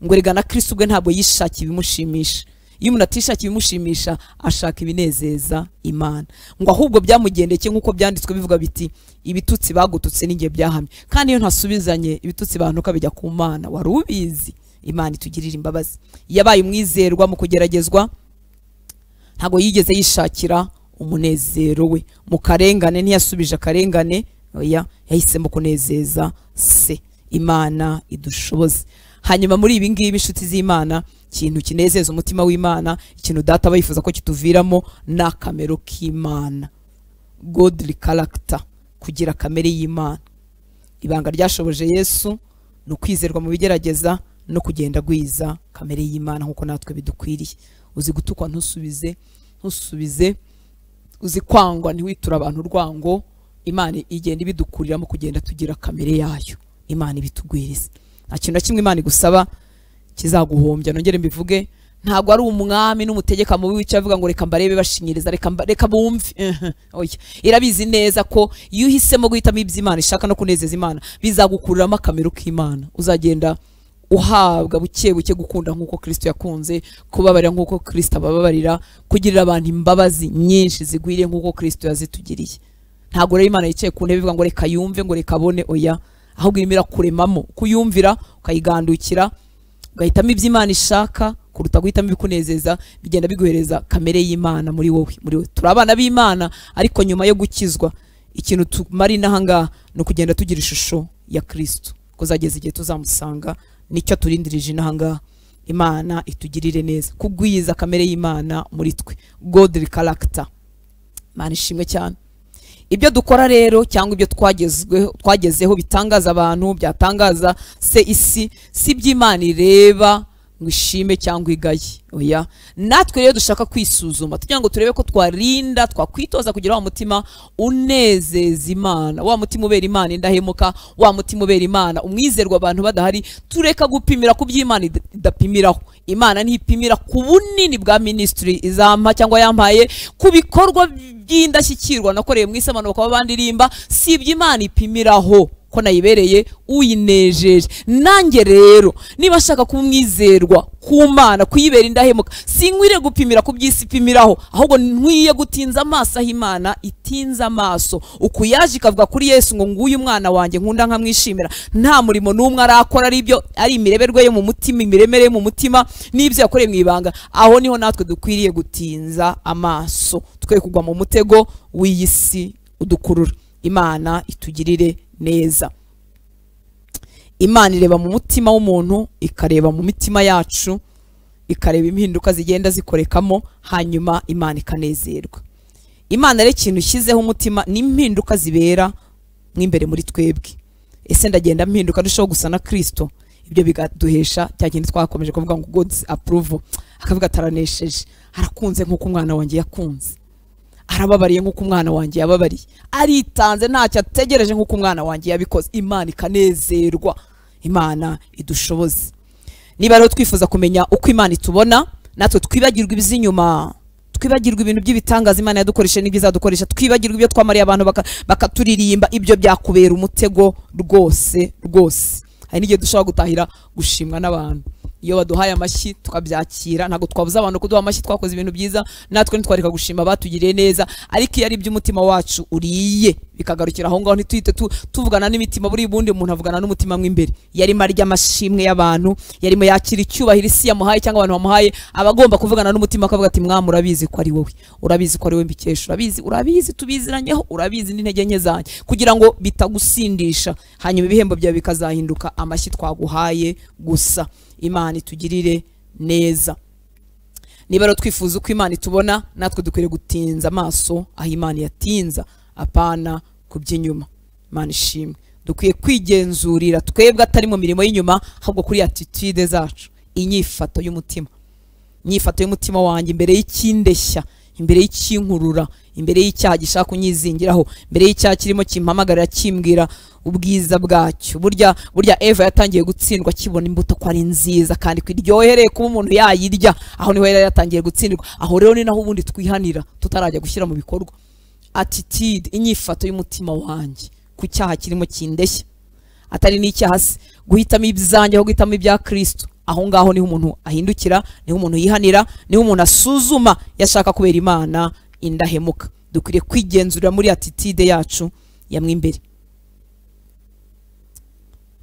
Ngo erega na Kristo ubwe ntabwo yishakiye ibimushimisha. Iyo umuntu atishakiye ibimushimisha, ashaka ibinezeza Imana. Ngo ahubwo byamugendekeye nk'uko byanditswe bivuga biti ibitutsi bagututse ninjye byahamye. Kandi iyo ntasubizanye ibitutsi bantuka bijya ku Mana. Wari ubizi? Imana itugirira imbabazi. Yabaye umwizerwa mu kugeragezwa, ntabwo yigeze yishakira umunezero we. Mu karengane ntiyasubije akarengane, oya, yahisemo kunezeza se. Imana idushoboze. Hanyuma muri ibi ngibi inshuti z'Imana, ikintu kinezeza umutima w'Imana, ikintu data aba yifuza ko kituviramo, ni akamero k'Imana, godly character, kugira kamere y'Imana. Ibanga ryashoboje Yesu ni ukwizerwa mu bigerageza no kugenda agwiza kamere y'Imana nk'uko natwe bidukwiriye. Uzi gutukwa ntusubize, ntusubize. Uzi kwangwa ntiwiture abantu urwango. Imana igenda ibidukuriramo kugenda tugira kamere yayo. Imana ibitugwiriza. Nta kintu na kimwe Imana igusaba kizaguhombya. Nongere mbivuge, ntabwo ari umwami n'umutegeka mubi wicaye avuga ngo reka mbarebe bashinyiriza, reka bumve. Oya, irabizi neza ko iyo uhisemo guhitamo ibyo Imana ishaka no kunezeza Imana, bizagukuriramo akamero k'Imana. Uzagenda uhabwa buke buke gukunda nk'uko Kristo yakunze, kubabarira nk'uko Kristo abababarira, kugirira abantu imbabazi nyinshi zigwiriye nk'uko Kristo yazitugiriye. Ntabwo rero Imana yicaye ku ntebe ivuga ngo reka yumve, ngo reka abone, oya, ahubwo irimo irakuremamo kuyumvira, ukayigandukira, ugahitamo ibyo Imana ishaka kuruta guhitamo ibikunezeza. Bigenda biguhereza kamere y'Imana muri wowe. Muri wowe turi abana b'Imana, ariko nyuma yo gukizwa ikintu tumara inaha ngaha ni ukugenda tugira ishusho ya Kristo, kuzageza igihe tuzamusanga. Nicyo turindirije inaha ngaha. Imana itugirire neza, kugwiza kamere y'Imana muri twe, godly character. Imana ishimwe cyane. Ibyo dukora rero cyangwa ibyo twagezeho bitangaza abantu, byatangaza se isi, si iby'Imana ireba ngo ishime cyangwa igaye. Oya, natwe rero dushaka kwisuzuma tugira ngo turebe ko twarinda, twakwitoza kugira wa mutima unezeza Imana, wa mutima ubera Imana indahemuka, wa mutima ubera Imana umwizerwa abantu badahari. Tureka gupimira ku by'Imana idapimiraho. Imana ntipimira ku bunini bwa ministry izampa cyangwa yampaye, ku bikorwa by'indashyikirwa nakoreye mu isi abantu bakaba bandirimba, si iby'Imana ipimiraho ko nayibereye uyinejeje. Nanjye rero niba nshaka kuba umwizerwa ku Mana, kuyibera indahemuka. Sinkwiriye gupimira ku by'isi ipimiraho, ahubwo nkwiye gutinza amaso aho Imana itinza amaso. Uku yaje ikavuga kuri Yesu ngo nguyu umwana wanjye nkunda nkamwishimira, nta murimo n'umwe arakora, ari ibyo ari imireberwe yo mu mutima, imiremere yo mu mutima n'ibyo yakoreye mu ibanga. Aho niho natwe dukwiriye gutinza amaso, twe kugwa mu mutego w'iyi si udukurura. Imana itugirire neza. Imana ireba mu mutima w'umuntu, ikareba mu mitima yacu, ikareba impinduka zigenda zikorekamo, hanyuma Imana ikanezerwa. Imana rero ikintu ishyizeho umutima ni impinduka zibera mwimbere muri twebwe. Ese ndagenda mpinduka ndushaho gusa na Kristo? Ibyo bigaduhesha cya kintu twakomeje kuvuga ngo God's approval. Akavuga ataranesheje, arakunze nk'uko umwana wanjye yakunze, arababariye nk'uko umwana wanjye yababariye, aritanze ntacyo ategereje nk'uko umwana wanjye yabikoze. Imana ikanezerwa. Imana idushoboze. Niba rero twifuza kumenya uko Imana itubona, natwe twibagirwa iby'inyuma, twibagirwa ibintu by'ibitangaza Imana yadukoresheje n'ibyizadukoresha, twibagirwa ibyo twamariye abantu bakaturirimba, ibyo byakubera umutego rwose rwose. Hari n'igihe dushobora gutahira gushimwa n'abantu, iyo baduhaye amashyi tukabyakira. Ntabwo twabuza abantu kuduha amashyi, twakoze ibintu byiza, natwe ntitwareka gushima batugiriye neza, ariko iyo ari iby'umutima wacu uriye bikagarukira aho ngaho, ntituhite tuvugana n'imitima. Buri bundi umuntu avugana n'umutima mw'imbere. Yarimo arya amashimwe y'abantu, yarimo yakira icyubahiro isi yamuhaye cyangwa abantu bamuhaye, aba agomba kuvugana n'umutima akavuga ati mwami urabizi ko ari wowe, urabizi ko ari wowe mbikesha, urabizi, urabizi tubiziranyeho, urabizi n'intege nke zanjye, kugira ngo bitagusindisha, hanyuma ibihembo byawe bikazahinduka amashyi twaguhaye gusa. Imana itugirire neza. Niba rero twifuza uko Imana itubona, natwe dukwiriye gutinza amaso aho Imana yatinza, apana ku by'inyuma. Imana ishimwe. Dukwiye kwigenzurira twebwe, atari mu mirimo y'inyuma, ahubwo kuri attitude zacu, inyifato y'umutima, inyifato y'umutima wanjye imbere y'ikindeshya, imbere y'ikinkurura, imbere y'icyaha gishaka kunyizingiraho, imbere y'icyaha kirimo kimpamagarira kimbwira ubwiza bwacyo. Burya Eva yatangiye gutsindwa akibona imbuto ko ari nziza kandi kwiryohereye kuba umuntu yayirya, aho niho yari yatangiye gutsindwa. Aho rero ni naho ubundi twihanira tutarajya gushyira mu bikorwa. Attitude, inyifato y'umutima wanjye ku cyaha kirimo kindeshya, atari n'icyaha se, guhitamo ibyanjye aho guhitamo ibya Kristo. Aho ngaho niho umuntu ahindukira, niho umuntu yihanira, niho umuntu asuzuma yashaka kubera Imana indahemuka. Dukwiriye kwigenzurira muri attitude yacu ya mwimbere,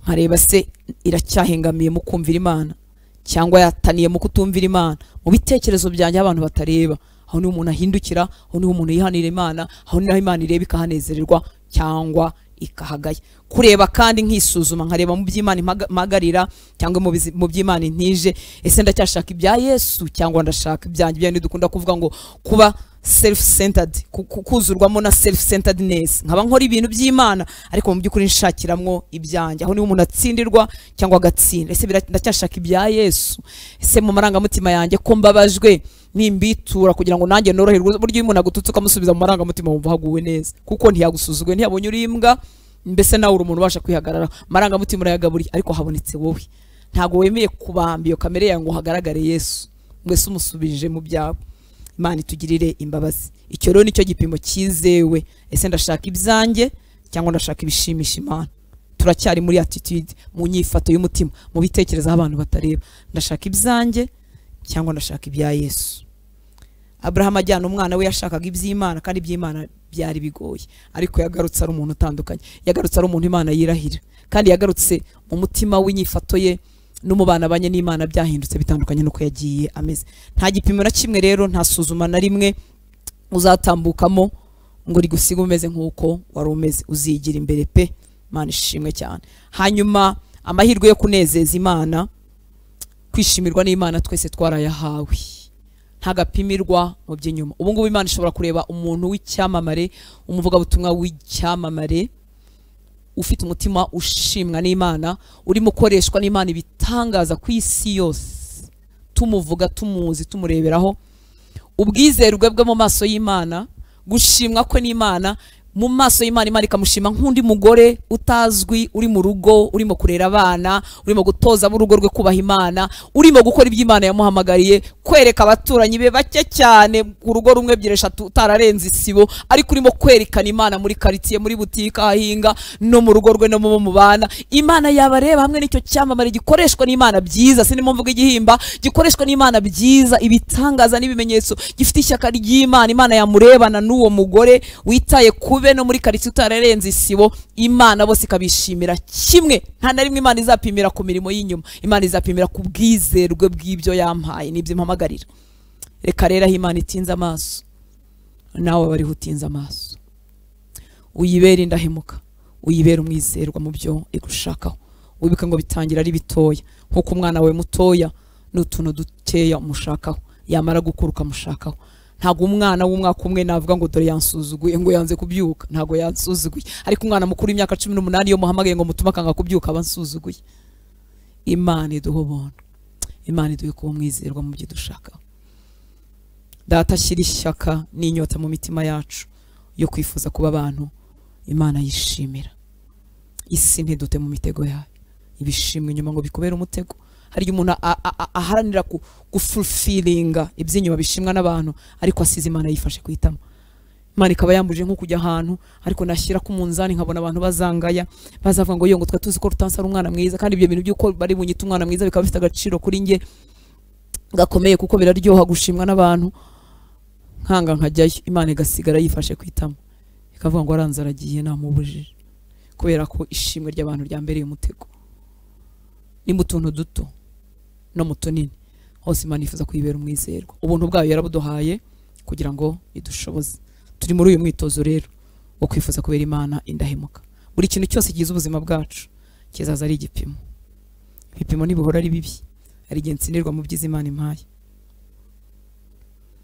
nkareba se iracyahengamiye mu kumvira Imana cyangwa yataniye mu kutumvira Imana. Mu bitekerezo byanjye abantu batareba, aho niho umuntu ahindukira, aho niho umuntu yihanira Imana, aho niho Imana ireba ikahanezererwa cyangwa ikahagaya. Kureba kandi nkisuzuma, nkareba mu by'Imana impagarira cyangwa mu by'Imana intije. Ese ndacyashaka ibya Yesu cyangwa ndashaka ibyanjye? Bya dukunda kuvuga ngo kuba self-centered, kuzurwamo na self-centeredness, nkaba nkora ibintu by'Imana ariko mu by'ukuri nshakiramwo ibyanjye. Aho niho umuntu atsindirwa cyangwa agatsinda. Ese ndacyashaka ibya Yesu? Ese mu marangamutima yanjye ko mbabajwe nimbitura kugira ngo nanjye noroherwe? Buryo iyo umuntu agututse ukamusubiza mu marangamutima wumva haguwe neza, kuko ntiyagusuzuguye, ntiyabonye uri imbwa, mbese nawe uri umuntu ubasha kwihagarara. Amarangamutima urayagaburiye, ariko habonetse wowe. Ntago wemeye kubamba iyo kamere yawe ngo hagaragare Yesu, mwese umusubije mu byawe. Imana itugirire imbabazi. Icyo rero nicyo gipimo cyizewe. Ese ndashaka ibyanjye cyangwa ndashaka ibishimisha Imana? Turacyari muri attitude, mu nyifato y'umutima, mu bitekerezo abantu batareba. Ndashaka ibyanjye cyangwa ndashaka ibya Yesu? Abraham ajyana umwana we yashakaga iby'Imana, kandi iby'Imana byari bigoye, ariko yagarutse ari umuntu utandukanye, yagarutse ari umuntu Imana yirahira, kandi yagarutse mu mutima w'inyifato ye n'umubana abanye n'Imana byahindutse bitandukanye nuko yagiye ameze. Nta gipimo na kimwe rero, nta suzuma na rimwe uzatambukamo ngo rigusiga umeze nk'uko wari umeze, uzigira imbere pe. Imana ishimwe cyane. Hanyuma amahirwe yo kunezeza Imana, kwishimirwa n'Imana twese twarayahawe, ntagapimirwa mu by'inyuma. Ubu ngubu Imana ishobora kureba umuntu w'icyamamare, umuvugabutumwa w'icyamamare, ufite umutima ushimwa n'Imana, urimo ukoreshwa n'Imana ibitangaza ku isi yose, tumuvuga, tumuzi, tumureberaho, ubwizerwe bwe mu maso y'Imana, gushimwa kwe n'Imana Mu maso y'Imana, Imana ikamushima nk'undi mugore utazwi, uri mu rugo, urimo kurera abana, urimo gutoza ab'urugo rwe kubaha Imana, urimo gukora ibyo Imana yamuhamagariye, kwereka abaturanyi be bake cyane ku rugo rumwe, ebyiri, eshatu, utararenze isibo, ariko urimo kwerekana Imana muri quartier, muri butike ahinga, no mu rugo rwe, no mu mubana. Imana yabareba hamwe n'icyo cyamamare gikoreshwa n'Imana byiza, sinimo mvuga igihimba, gikoreshwa n'Imana byiza, ibitangaza n'ibimenyetso, gifite ishyaka ry'Imana. Imana yamurebana n'uwo mugore witaye ku no muri quartier utararenze isibo, Imana bose ikabishimira kimwe. Nta na rimwe Imana izapimira ku mirimo y'inyuma, Imana izapimira ku bwizerwe bw'ibyo yampaye n'ibyo impamagarira. Reka rero aho Imana itinze amaso, nawe bariho utinze amaso, uyibere indahemuka, uyibere umwizerwa mu byo igushakaho. Wibuke ngo bitangira ari bitoya, nk'uko umwana wawe mutoya n'utuntu dukeya umushakaho, yamara gukura ukamushakaho. Ntabwo umwana w'umwaka umwe navuga ngo dore yansuzuguye, ngo yanze kubyuka, ntabwo yansuzuguye. Ariko umwana mukuru w'imyaka 18 iyo muhamagaye ngo mutume akanga kubyuka, aba ansuzuguye. Imana iduhe ubuntu, Imana iduhe kuba umwizerwa mu byo dushaka. Data, ashyira ishyaka n'inyota mu mitima yacu yo kwifuza kuba abantu Imana yishimira. Isi ntidute mu mitego yayo, ibishimwe inyuma ngo bikubere umutego. Hari umuntu aharanira gufulfilinga iby'inyuma bishimwa n'abantu, ariko asize Imana yifashe kwitama. Imana ikaba yambuje nko kujya ahantu, ariko nashyira ku munzani nkabona abantu bazangaya, bazavuga ngo yo ngo twa tuzi ko Rutansi ari umwana mwiza, kandi ibyo bintu by'uko bari bunyita umwana mwiza bikaba bifite agaciro kuri nge gakomeye, kuko biraryoha gushimwa n'abantu. Nkanga nkajyayo, Imana igasigara yifashe kwitama, ikavuga ngo aranze aragiye namubujije, kubera ko ishimwe ry'abantu ryambereye umutego. Ni mu tuntu duto no mu tunini hose Imana yifuza kuyibera umwizerwa. Ubuntu bwayo yarabuduhaye kugira ngo idushoboze. Turi muri uyu mwitozo rero wo kwifuza kubera Imana indahemuka. Buri kintu cyose kigize ubuzima bwacu kizaza ari igipimo. Ibipimo ntibihora ari bibi, hari igihe nsinirwa mu byiza Imana impaye.